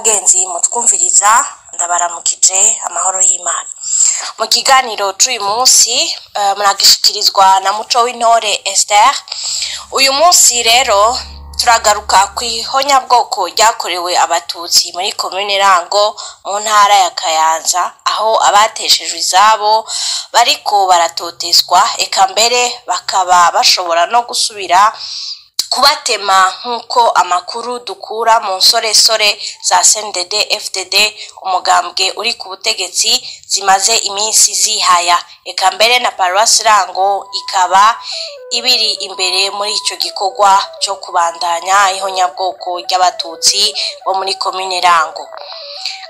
Bagenzi mutwumviriza, ndabaramukije amahoro y'Imana. Mu kiganiro c'uyu munsi muragishikirizwa na Muco w'Intore Esther. Uyu munsi rero turagaruka ku ihonyabwoko ryakorewe Abatutsi muri komine Rango mu ntara ya Kayanza, aho abateshejwe izabo bariko baratotezwa, eka mbere bakaba bashobora no gusubira kubatema, nk'uko amakuru dukura mu nsoresore za CNDD FDD, umugambwe uri ku butegetsi, zimaze iminsi zihaya, eka mbere na paruwasi Rango ikaba ibiri imbere muri ico gikorwa cyo kubandanya ihonyabwoko ry'Abatutsi bo muri komine Rango.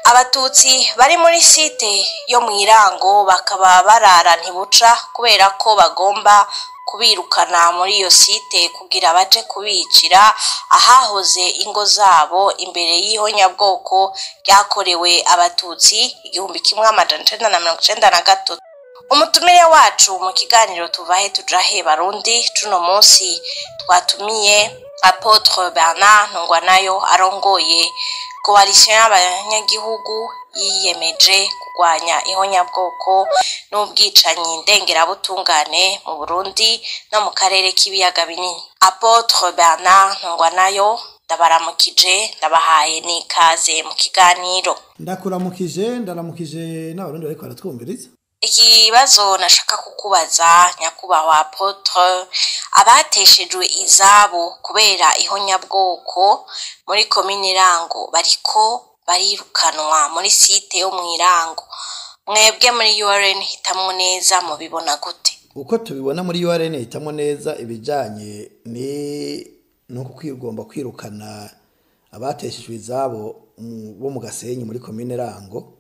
Abatutsi bari muri site yo mw'Irango bakaba barara ntibuca kubera ko bagomba kubirukana muri iyo site kugira baje kubicira ahahoze ingo zabo imbere y'ihonyabwoko ryakorewe Abatutsi 1993. Umutumire wacu mu kiganiro Tuvahe Tujahe Barundi cuno munsi, twatumiye Apôtre Bernard Ntungwanayo, arongoye coalition y'abanyagihugu yiyemeje kurwanya ihonyabwoko n'ubwicanyi ndengerabutungane mu Burundi no mu karere k'Ibiyaga Binini. Apôtre Bernard Ntungwanayo, ndabaramukije, ndabahaye n'ikaze mu kiganiro. Ndakuramukije, ndaramukije n'Abarundi bariko baratwumviriza. Ikibazo nashaka kukubaza, nyakubahwa apôtre: abateshejwe izabo kubera ihonyabwoko muri komine Rango bariko barirukanwa muri site yo mw'Irango, mwebwe muri URN Hitamwo Neza mubibona gute? Uko tubibona muri URN Hitamwo Neza, ibijanye ni nuko kwigomba kwirukana abateshejwe izabo bo mu Gasenyi muri komine Rango,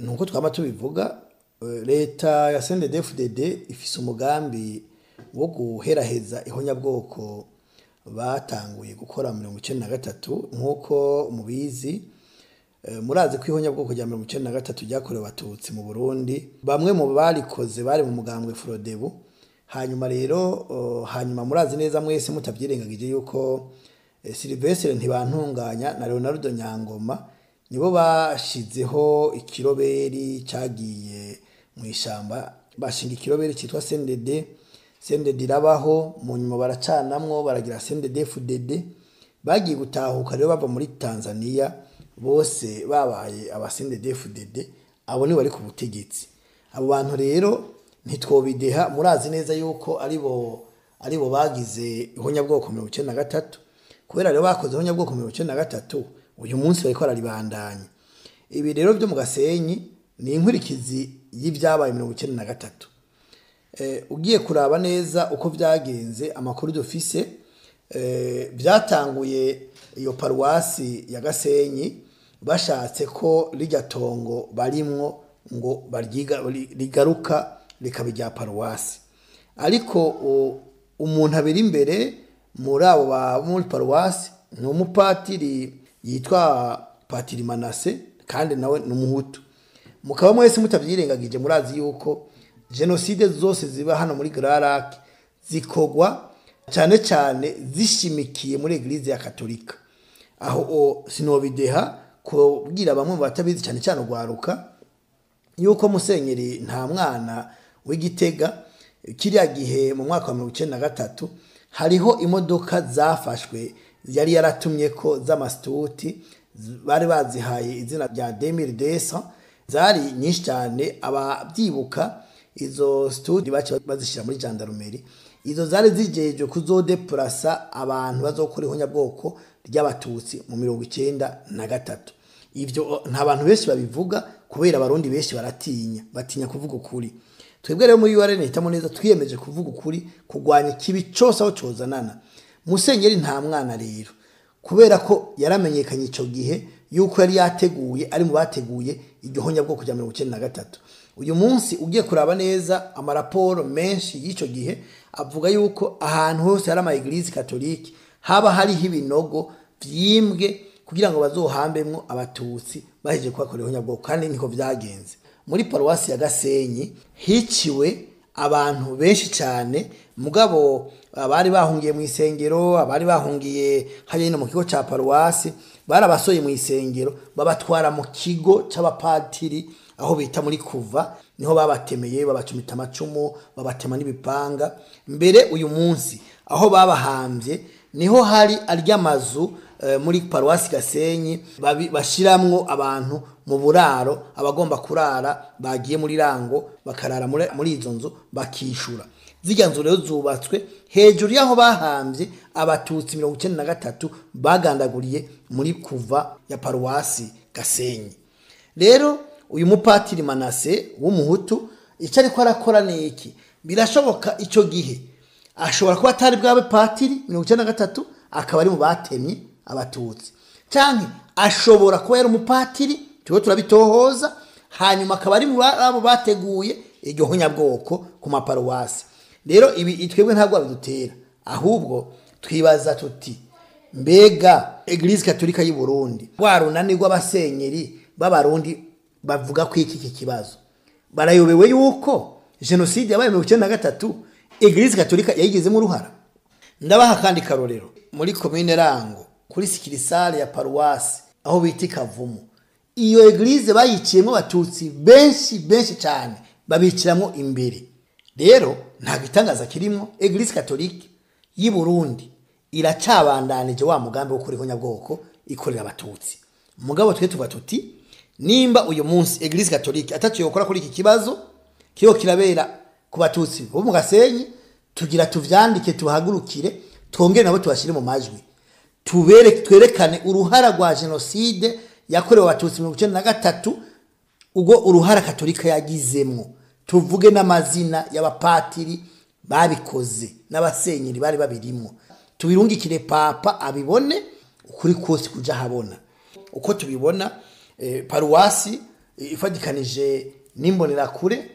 nuko twama tubivuga, leta ya CNDD-FDD ifise umugambi wo guheraheza ihonyabwoko batanguye gukora 93. Nk'uko mubizi, murazi ko ihonyabwoko rya 93 ryakorewe Abatutsi mu Burundi, bamwe mu barikoze bari mu mugambwe Frodebu. Hanyuma rero hanyuma murazi neza mwese mutavyirengagije yuko Sylvestre Ntibantunganya na Leonardo Nyangoma nibo bashizeho ikiroberi cagiye mu ishamba, bashinga ikiroberi citwa CNDD. CNDD irabaho, mu nyuma baracanamwo baragira CNDD FDD. Bagiye gutahuka rero bava muri Tanzania, bose babaye aba CNDD FDD. Abo nibo bari ku butegetsi. Abo bantu rero ntitwobideha, murazi neza yuko aribo bagize ihonyabwoko 93. Kubera rero bakoze ihonyabwoko 93, uyu munsi bariko bararibandanya. Ibi rero byo mu Gasenyi ni inkurikizi y'ivyabaye 93. Ugiye kuraba neza uko vyagenze, amakuru dufise, vyatanguye iyo paruwasi ya Gasenyi bashatse ko rirya tongo barimwo ngo baryiga rigaruka rikaba irya paruwasi. Ariko umuntu abiri imbere muri abo ba muri paruwasi ni umupatiri yitwa Patiri Manase, kandi nawe ni Umuhutu. Mukaba mwese mutavyirengagije, murazi yuko jenoside zose ziba hano muri Grand Lac zikogwa cyane cyane zishimikiye muri Eglise ya Katolika. Aho sinobideha kubwira bamwe mu batabizi, cyane cyane urwaruka, yuko Musenyeri Nta Mwana w'Igitega kiriya gihe mu mwaka wa 93 hariho imodoka zafashwe yari yaratumye ko z'amasituti, bari bazihaye izina rya 2200, zari nyinshi cyane. Ababyibuka, izo situti baciye bazishyira muri gendarmerie. Izo zari zijejwe kuzodepurasa abantu bazokora ihonyabwoko ry'Abatutsi mu 93. Ivyo nta bantu benshi babivuga kubera Abarundi benshi baratinya, batinya kuvuga ukuri. Twebwe rero muri URN Hitamo Neza twiyemeje kuvuga ukuri, kurwanya ikibi cose aho cozanana. Musenyeri Nta Mwana rero, kubera ko yaramenyekanye ico gihe yuko yari yateguye, ari mu bateguye igihonyabwoko rya 93, uyu munsi ugiye kuraba neza amaraporo menshi y'icyo gihe avuga yuko ahantu hose hari ama église catholique haba hariho ibinogo vyimbwe kugira ngo bazohambemwo Abatutsi bahejeje kubakorera ihonyabwoko, kandi niko vyagenze. Muri paruwasi ya Gasenyi hiciwe abantu benshi cyane. Mugabo abari bahungiye mu isengero, abari bahungiye hariya mu kigo ca paruwasi, barabasoye mu isengero babatwara mu kigo c'abapatiri aho bita muri kuva, niho babatemeye, babacumita amacumu, babatema n'ibipanga. Mbere uyu munsi aho babahambye niho hari arya mazu muri paruwasi Gasenyi bashiramwo abantu mu buraro, abagomba kurara bagiye muri Rango bakarara muri izo nzu bakishura. Zirya nzu rero zubatswe hejuru y'aho bahambye abatutsi 93 bagandaguriye muri kuva ya paruwasi Gasenyi. Rero uyu mupatiri Manase w'umuhutu icyo ariko arakora ni iki? Birashoboka icyo gihe ashobora kuba atari bwabe patiri 93 akaba ari mu batemye abatutsi, canke ashobora kuba yari umupatiri, turiko turabitohoza, hanyuma akaba ari mu abo bateguye iryo honyabwoko ku maparuwasi. Rero ibi twebwe ntabwo babidutera, ahubwo twibaza tuti mbega Eglise Katolika y'u Burundi, rwa runani rw'abasenyeri b'abarundi bavuga ko iki kibazo barayobewe yuko jenoside yabaye 93 Eglise Katolika yayigizemo uruhara. Ndabaha kandi karorero muri komine Rango kuri sikirisale ya paruwasi aho bita Kavumu, iyo eglise bayiciyemo abatutsi benshi benshi cyane, babiciramo imbere. Rero nta gitangaza kirimo, Eglise Katolike y'i Burundi iracabandanije wa mugambi wo kuriho nyabwoko ikorera abatutsi. Mugabo twe tuva tuti nimba uyu munsi Eglise Katolike ataciye gukora kuri iki kibazo kiyo kirabera ku batutsi bo mu Gasenyi, tugira tuvyandike tuhagurukire twongere nabo tubashire mu majwi, tubere twerekane uruhara rwa jenoside yakorewe abatutsi 93, ubwo uruhara Katolika yagizemwo, tuvuge n'amazina y'abapatiri babikoze n'abasenyeri bari babirimo, tubirungikire papa abibone, ukuri kose kuja habona. Uko tubibona paruwasi ifadikanije n'imbonerakure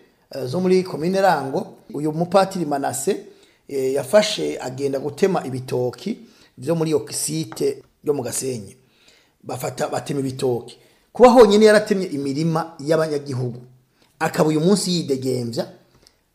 zo muri komine Rango, uyu mupatiri Manase yafashe agenda gutema ibitoki vyo muri iyo site yo mu Gasenyi, bafata batema ibitoki. Kuba honyine yaratemye imirima y'abanyagihugu akaba uyu munsi yidegemvya,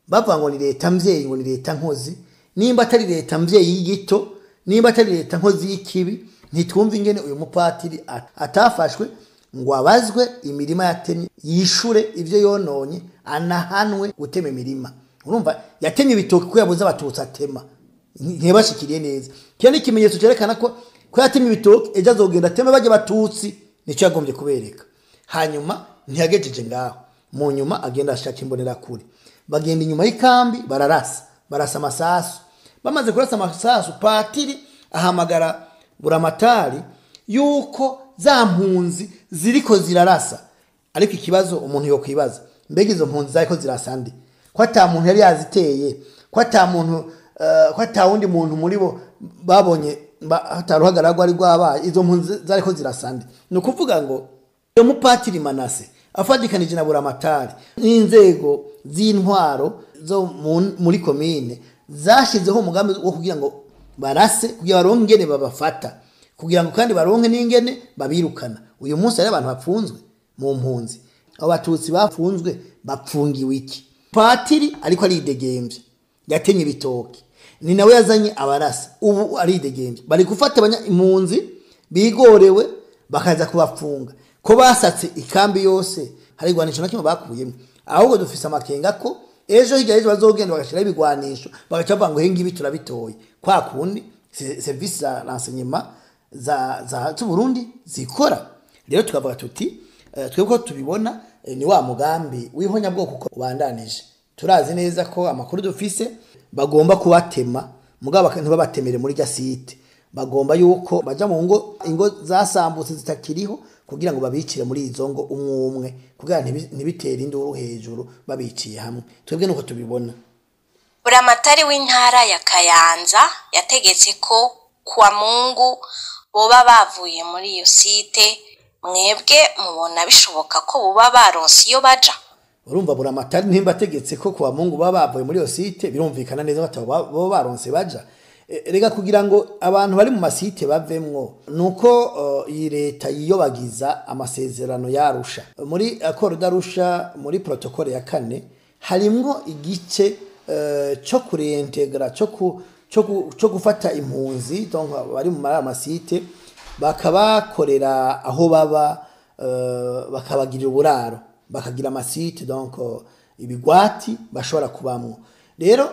bavuga ngo ni leta mvyeyi, ngo ni leta nkozi. Nimba atari leta mvyeyi y'igito, nimba atari leta nkozi y'ikibi, ntitwumva ingene uyu mupatiri atafashwe ngo abazwe imirima yatemye, yishure ivyo yononye, anahanwe gutema imirima. Urumva yatemye ibitoki ko yabuze abatutsi atema, ntibashikiriye neza. Kiyo ni ikimenyetso cerekana ko yatemye ibitoki ejo azogenda atema bajya abatutsi, nico yagombye kubereka. Hanyuma ntiyagejeje ngaho, mu nyuma agenda ashaka imbonerakure, bagenda inyuma y'ikambi bararasa, barasa amasasu. Bamaze kurasa amasasu, patiri ahamagara buramatari yuko za mpunzi ziriko zirarasa. Ariko ikibazo umuntu yokwibaza, mbega izo mpunzi zariko zirasa nde? Ko ata muntu yari yaziteye, ko ata muntu ko ata wundi muntu muri bo babonye ataruhagarara rwari rwabaye, izo mpunzi zariko zirasa nde? Ni ukuvuga ngo uyo mupatiri Manase afadikanije na buramatari n'inzego z'intwaro zo muri komine zashizeho umugambi wo kugira ngo barase, kugira baronke ingene babafata, kugira ngo kandi baronke n'ingene babirukana. Uyu munsi hari abantu bapfunzwe mu mpunzi, abo batutsi bafunzwe bapfungiwe iki? Patiri ariko aridegemvya, yatemye ibitoki, ni nawe yazanye abarasa, ubu aridegemvya. Bari gufata impunzi bigorewe bakaza kubafunga, ko basatse ikambi yose hari igwanisho na kimwe bakuyemo. Ahubwo dufise amakenga ko ejo hirya y'ejo bazogenda bagashiraho ibigwanisho, bagaca bavuga ngo hengi ibi turabitoye. Kwa kundi service za renseignement za Burundi zikora. Rero tukavuga tuti twebwe ko tubibona ni wa mugambi w'ihonyabwoko ko ubandanije. Turazi neza ko amakuru dufise bagomba kubatema, mugabo ntibabatemere muri rya site, bagomba yuko baja mu ngo, ingo zasambutse zitakiriho, kugira ngo babicire muri izo ngo umwe umwe, kugira ntibitere induru hejuru babiciye hamwe. Twebwe nuko tubibona. Buramatari w'intara ya Kayanza yategetse ko kwa Mungu boba bavuye muri iyo site, mwebwe mubona bishoboka ko boba baronse iyo baja? Urumva buramatari nimba ategetse ko kwa Mungu baba bavuye muri iyo site, birumvikana neza ko boba baronse baja. Rega kugira ngo abantu bari mu masite bavemwo, nuko iyi leta yiyobagiza amasezerano yarusha. Muri accord d'Arusha, muri protocole ya 4, harimwo igice cyo kurentegra, cyo gufata impunzi, donc bari mu masite, bakabakorera aho baba, bakabagirira uburaro, bakagira amasite, donc ibigwati bashobora kubamwo. Rero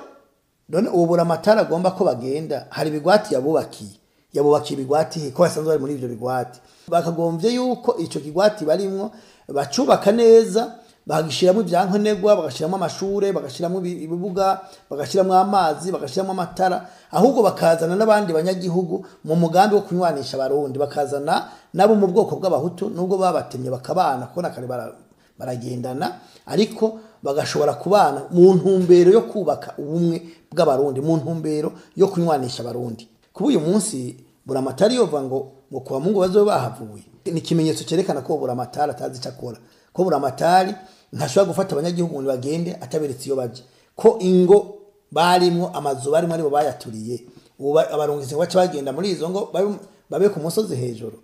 none ubu Buramatari agomba ko bagenda, hari ibigwati yabubakiye? Yabubakiye ibigwati ko basanzwe bari muri ivyo bigwati? Bakagombye yuko ico kigwati barimwo bacubaka neza, bagashiramo ibyankenerwa, bagashiramo amashure, bagashiramo ibibuga, bagashiramo amazi, bagashiramo amatara, ahubwo bakazana n'abandi banyagihugu mu mugambi wo kunywanisha Abarundi, bakazana nabo mu bwoko bw'Abahutu, nubwo babatemye bakabana, kuko na kare baragendana, ariko bagashobora kubana mu ntumbero yo kubaka ubumwe bw'Abarundi, mu ntumbero yo kunywanisha Abarundi. Kuba uyu munsi Buramatari yova ngo kuwa Mungu bazobe bahavuye, ni ikimenyetso cyerekana ko Buramatari atazi icyo akora, ko Buramatari ntashobora gufata abanyagihugu ngo bagende ataberetse iyo baje, ko ingo barimwo, amazu barimo aribo bayaturiye. Ubu abarungitsi ngo bace bagenda muri izo ngo babe ku musozi hejuru.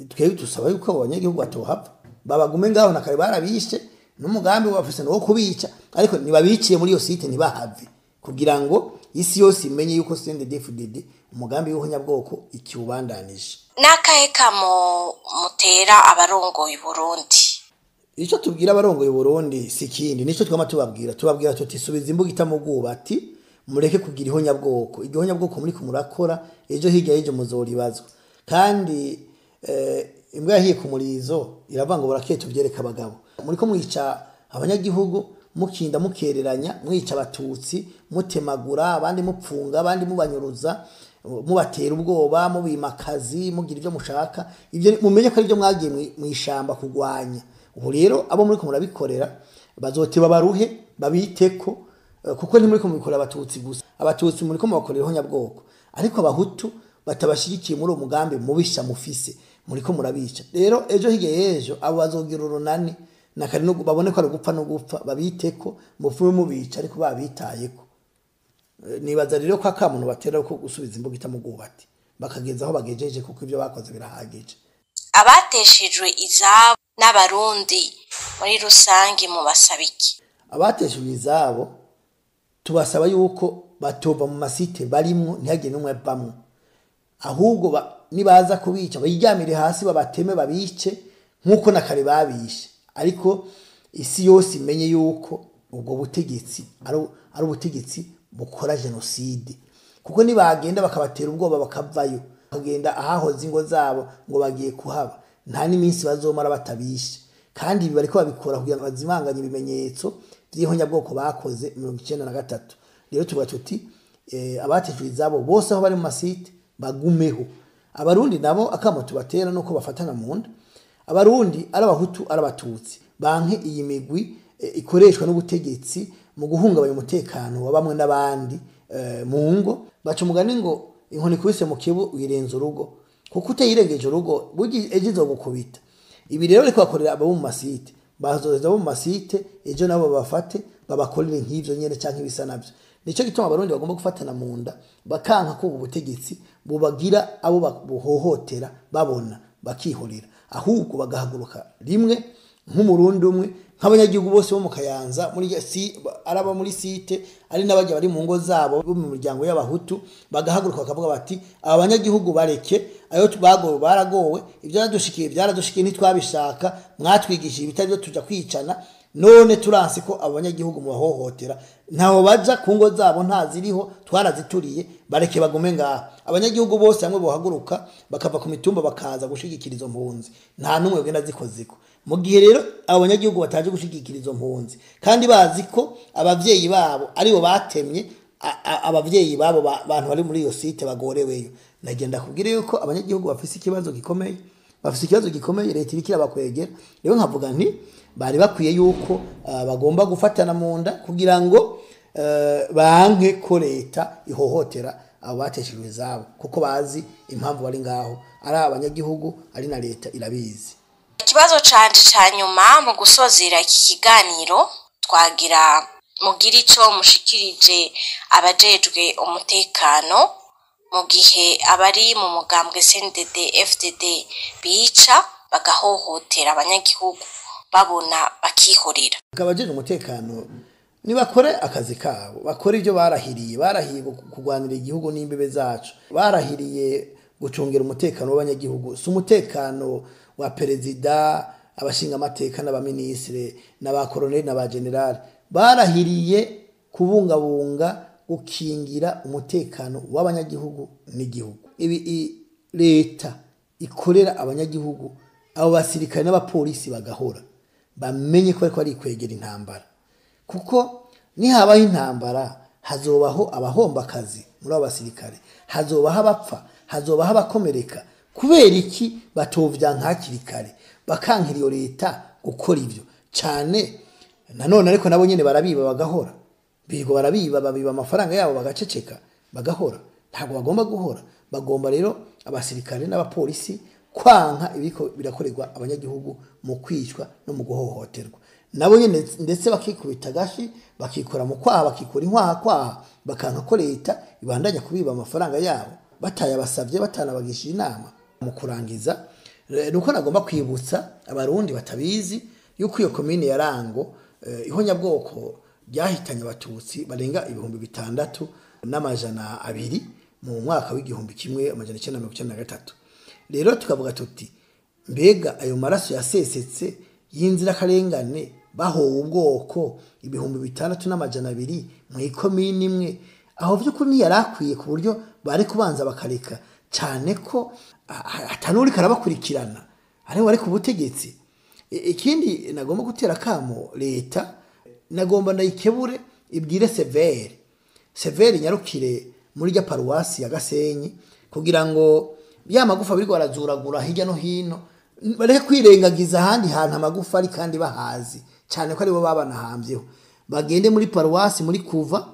Twebwe dusaba yuko abo banyagihugu batohava, babagume ngaho. Na kare barabishe, n'umugambi bafise wo kubica, ariko ntibabiciye muri iyo site, ntibahave, kugira ngo isi yose imenye yuko CNDD-FDD umugambi w'ihonyabwoko ikiwubandanije. N'akahe kamo mutera abarongoye Burundi? Icyo tubwira abarongoye Burundi si ikindi, nicyo twama tubabwira tuti: subiza imbuga mu bwubati, mureke kugira ihonyabwoko. Iryo honyabwoko muri murakora, ejo hirya y'ejo muzoribazwa. Kandi imbwa yahiye ku murizo iravuga ngo burakeye tuvyereka abagabo. Muriko mwica abanyagihugu, mukinda mukereranya, mwica Abatutsi, mutemagura abandi, mupfunga abandi, mubanyuruza, mubatera ubwoba, mubima akazi, mugira ibyo mushaka. Ibyo mumenye ko ari byo mwagiye mw'ishamba kugwanya. Ubu rero abo muriko murabikorera bazoteba baruhe, babiteko, kuko ntimuriko mubikorera Abatutsi gusa. Abatutsi muriko mubakorera ihonyabwoko, ariko Abahutu batabashigikiye muri uwo mugambi mubisha mufise, muriko murabica. Rero ejo hirya y'ejo abo bazogira urunani na kare no babone ko ari gupfa no gupfa, babiteko, mupfume mubica ariko babitayeko. Nibaza rero ko akamuntu batera ko gusubiza imbuga mu bwubati, bakageza aho bagejeje, kuko ibyo bakoze birahagije. Abateshejwe izabo n'Abarundi muri rusange mubasaba iki? Abateshejwe izabo tubasaba yuko batova mu masite barimwo, ntihagire n'umwe avamwo. Ahubwo nibaza kubica bayiryamire hasi, babateme, babice nk'uko na kare babishe, ariko isi yose imenye yuko ubwo butegetsi ari ubutegetsi bukora jenoside. Kuko nibagenda bakabatera ubwoba bakavayo, bakagenda ahahoze ingo zabo ngo bagiye kuhaba, nta n'iminsi bazomara batabishe. Kandi ibi bariko babikora kugira ngo bazimanganye ibimenyetso by'ihonyabwoko bakoze 93. Rero tuvuga tuti abateshejwe izabo bose aho bari mu masite bagumeho. Abarundi nabo akamo tubatera nuko bafatana mu nda. Abarundi, ari Abahutu, ari Abatutsi, banke iyi migwi ikoreshwa n'ubutegetsi mu guhungabanya umutekano wa bamwe n'abandi mu ngo. Baca umugani ngo inkoni ikubise mu kibu uyirenza urugo, kuko utayirengeje urugo burya ejo izogukubita. Ibi rero ariko bakorera abo mu masite, bazoza abo mu masite ejo nabo babafate, babakorere nk'ivyo nyene canke ibisa navyo. Nico gituma Abarundi bagomba gufatana mu nda, bakanka ko ubu butegetsi bubagira abo buhohotera babona bakihorera, ahubwo bagahaguruka rimwe nk'Umurundi umwe, nk'abanyagihugu bose bo mu Kayanza, muri si araba muri site, ari n'abajya bari mu ngo zabo bo mu miryango y'Abahutu, bagahaguruka bakavuga bati: aba banyagihugu bareke, ayo bagowe baragowe, ibyo byadushikiye byaradushikiye, ntitwabishaka, mwatwigishije ibitari byo tuja kwicana, none turanse ko abo banyagihugu mubahohotera. Ntaho baja, ku ngo zabo ntaziriho, twarazituriye, bareke bagume ngaha. Abanyagihugu bose hamwe bohaguruka bakava ku mitumba bakaza gushigikira izo mpunzi, nta n'umwe ugenda zikozeko. Mu gihe rero abo banyagihugu bataje gushigikira izo mpunzi, kandi bazi ko abavyeyi babo aribo batemye abavyeyi babo bantu bari muri iyo site bagoreweyo, nagenda kubwira yuko abanyagihugu bafise ikibazo gikomeye, bafise ikibazo gikomeye leta iriko irabakwegera. Rero nkavuga nti bari bakwiye yuko bagomba gufatana mu nda kugira ngo banke ko leta ihohotera abo bateshejwe izabo, kuko bazi impamvu bari ngaho, ari abanyagihugu, ari na leta irabizi. Ikibazo canje ca nyuma mu gusozera iki kiganiro, twagira mugira ico mushikirije abajejwe umutekano mu gihe abari mu mugambwe CNDD FDD bica bagahohotera abanyagihugu babona bakihorera. Abajejwe umutekano Nibakore akazi kabo, bakore ibyo barahiriye. Barahiye kurwanira igihugu n'imbibe zacu, barahiriye gucungira umutekano w'abanyagihugu, si umutekano wa perezida, abashingamateka n'abaminisitiri n'abakoroneli n'abagenerali. Barahiriye kubungabunga, gukingira umutekano w'abanyagihugu n'igihugu. Ibi leta ikorera abanyagihugu, abo basirikare n'abapolisi bagahora bamenye ko bariko barikwegera intambara, kuko nihabaho intambara hazobaho abahomba akazi muri abo basirikare, hazobaho abapfa, hazobaho abakomereka. Kubera iki batovyanka hakiri kare, bakankira iyo leta gukora ivyo cane? Nanone ariko nabo nyene barabiba bagahora, birirwa barabiba, babiba amafaranga yabo bagaceceka, bagahora. Ntabwo bagomba guhora. Bagomba rero abasirikare n'abapolisi kwanka ibiriko birakorerwa abanyagihugu mu kwicwa no mu guhohoterwa. Nabo nyene ndetse bakikubita agashi, bakikora mu kwaha, bakikora inkwaha kwaha, bakanka ko leta ibandanya kubiba amafaranga yabo batayabasavye, batanabagishije inama. Mu kurangiza, nuko nagomba kwibutsa Abarundi batabizi yuko iyo komine ya Rango, ihonyabwoko ryahitanye Abatutsi barenga 6200 mu mwaka w'1993. Rero tukavuga tuti: mbega ayo maraso yasesetse y'inzirakarengane bahowe ubwoko 6200 mu ikomini imwe, aho vy'ukuri ntiyari akwiye ku buryo bari kubanza bakareka, cane ko atanuriko arabakurikirana ariwe wari ku butegetsi? Ikindi nagomba gutera kamo leta, nagomba ndayikebure, ibwire CVR, CVR nyarukire muri rya paruwasi ya Gasenyi, kugira ngo ya magufa biriko barazuragura hirya no hino bareke kwirengagiza ahandi hantu amagufa ari kandi bahazi, cyane ko aribo babanahambyeho. Bagende muri paruwasi, muri kuva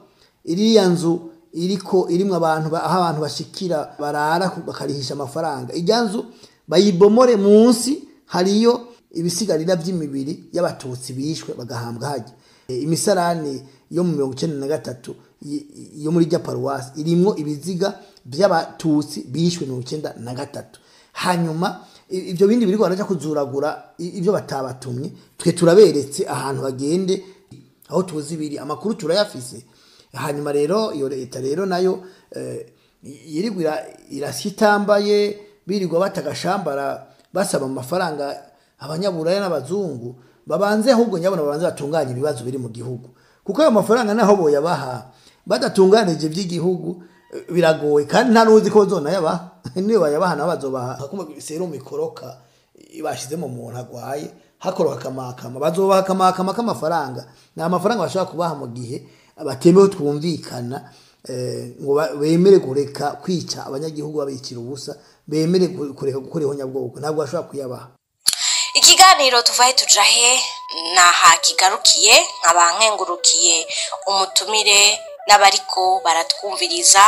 iriya nzu iriko irimwo abantu, aho abantu bashikira barara, bakarihisha amafaranga, irya nzu bayibomore, munsi hariyo ibisigarira by'imibiri y'Abatutsi bishwe bagahambwa hajya. Imisarani yo mu 93 yo muri rya paruwasi irimwo ibiziga by'Abatutsi bishwe 93. Hanyuma ibyo bindi biriko baraja kuzuragura, ibyo batabatumye, twe turaberetse ahantu bagende, aho tuzi biri, amakuru turayafise. Hanyuma rero iyo leta rero nayo yirirwa irasya itambaye, birirwa batagashambara basaba amafaranga Abanyaburaya n'abazungu. Babanze ahubwo nyabona babanze batunganye ibibazo biri mu gihugu, kuko ayo mafaranga naho boyabaha, badatunganije iby'igihugu biragoye, kandi nta n'uzi ko bazonayabaha. Niyo bayabaha nabo bazobaha kuma serumu ikoroka bashize mu muntu agwaye, hakoroka akamakama. Bazobaha akamakama k'amafaranga. Ni amafaranga bashobora kubaha mu gihe batemewe twumvikana, ngo bemere kureka kwica abanyagihugu babicira ubusa, bemere kureka gukora ihonyabwoko. Ntabwo bashobora kuyabaha. Ikiganiro Tuvahe Tujahe naha kigarukiye. Nkaba nkengurukiye umutumire n'abariko baratwumviriza.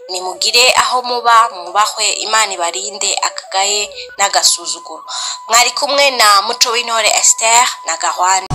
Nimugire aho muba mwubahwe, Imana ibarinde akagaye n'agasuzuguro. Mwari kumwe na Muco w'Intore Esther na Gahwane.